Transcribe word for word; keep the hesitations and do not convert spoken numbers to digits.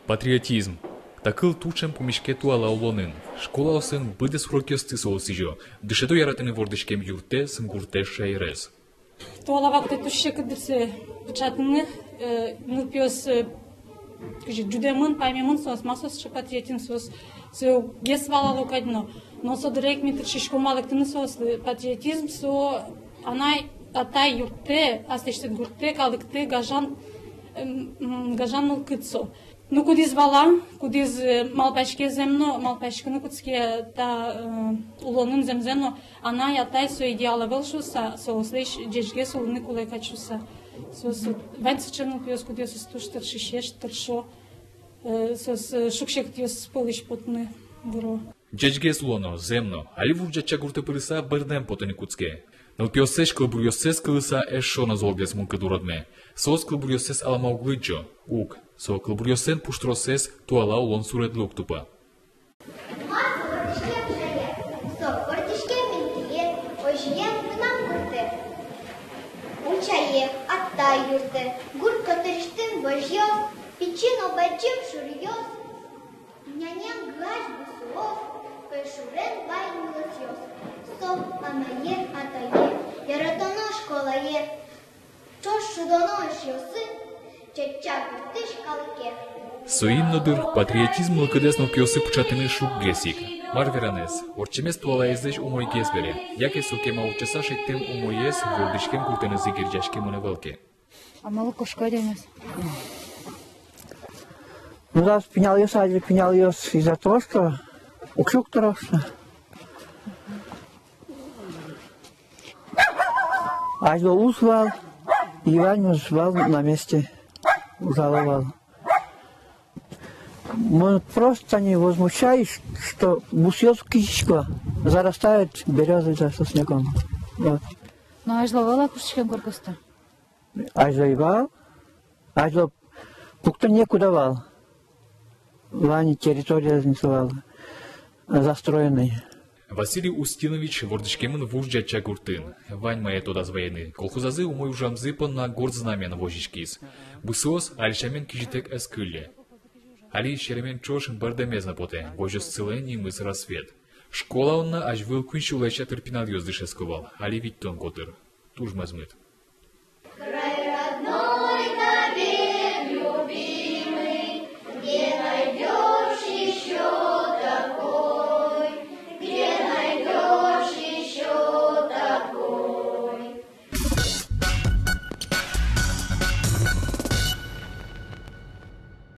Патриотизм. Та кыл туж ӵем пумиське туала улонын. Школаосын быдэс урокъёсты солы сӥзё. Дышето яратыны вордӥськем юртэз, гуртэз, шаерез. Туала вакытэ туж секыт дыр сое пыӵатыны, э, нылпиос, э, кызьы ӝутэмын, паймемын соос, ма соос сыӵе патриотизм, соос сое гес валало кадь но. Но со дыре ик ми тыршиськом валэктыны соослы: патриотизм — со анай-атай юрттэ, аслэсьтыд гурттэ, калыктэ гажан, м, м, гажан мылкыд со. Ну, кудӥз вала, кудӥз, э, малпаське зэм но, малпаськыны кутске та, э, улонын зэмзэ но, анай-атай — со идеал ӧвӧл шуыса, соослэсь ӟечгес улыны кулэ кадь шуыса. Соос, вань сыӵе нылпиос, кудъёсыз туж тыршисесь, тыршо, э, соос, э, шуг-секытъёс пӧлысь потыны выро. Ӟечгес улоно, зэм но, али Вуж Ӟатча гуртэ пырыса бӧрдэм потыны кутске. Нылпиослэсь кылбуръёссэс кылыса эшшо но золгес мылкыд уродме. Соос кылбуръёссэс алама уг лыдӟо, уг. Со кылбуръёслэн пуштросэз туала улон суредлы уг тупа. Мар со вордӥськем шаер, со вордӥськем интые, озьыен, мынам гуртэ. Учае, атай юртэ, гурт котырысьтым возьёс, пичи но бадӟым шуръёс. Нянен гыась бусыос, пӧйшурен вань мылосъёс. Со анае, атае, яратоно школае, ӵош шудоно эшъёсын Ӟатча гуртысь калыке. Соин но, дыр, патриотизм мылкыдэз нылпиосы пыӵатыны шуггес ик. Мар веранэз, ортчемез туалаезлэсь умойгес бере. Яке со кема утчаса шедьтэм умоез вордӥськем гуртэнызы герӟаськемын ӧвӧл ке. А малы кошко адямиос? Ну, раз пиналъёс, азьло пиналъёс из-за того, что уксюк тырос. Азьло уз вал, и ваньмыз вал на месте, ужало вал. Мы просто не возмущаюсь, что бусыос кизисько, зарастают берёзой да сосняком. Вот. Но азьло вал-а куштӥськем коркаосты? Азьло ӧй вал, азьло пуктыны некуда вал. Вань территория вал застроенный. Василий Устинович вордӥськемын Вуж Ӟатча гуртын. Вань мае тодаз вайыны. Колхозазы умой ужамзы понна горд знамен возиськиз. Бусыос али сямен кизьытэк ӧз кылле. Али серемен ӵош бӧрдэмез но потэ. Возёссылэн нимыз «Рассвет». Школаын на азьвыл куинь сюлэсь ятыр пиналъёс дышетско вал, али витьтон котыр. Туж мӧзмыт.